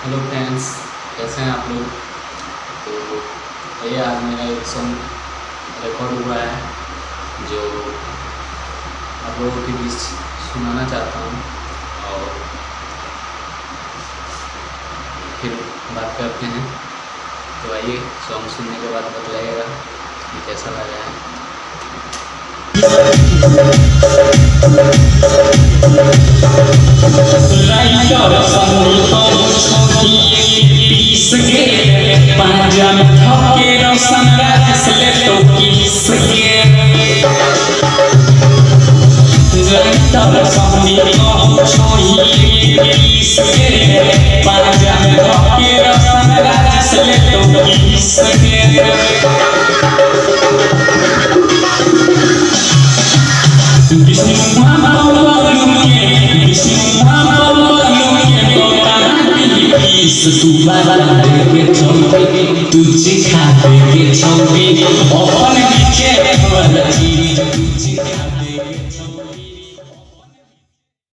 Hello friends, कैसे हैं आप लोग। तो ये आज मेरा एक सॉन्ग रिकॉर्ड हुआ है जो आप लोगों के बीच सुनाना चाहता हूँ और फिर बात करते हैं। तो आइए, सॉन्ग सुनने के बाद बतलाइएगा कि कैसा लगा है। राइटर संग पीस के पांजा में धके रोशन राज ले तो किस के। राइटर संग पीस के पांजा में धके रोशन राज ले तो किस के। विष्णु के विष्णु के तू बाबा के छौरी, तुझे खाते के छौरी, अपन पीछे वाला चीज, तुझे खाते के छौरी।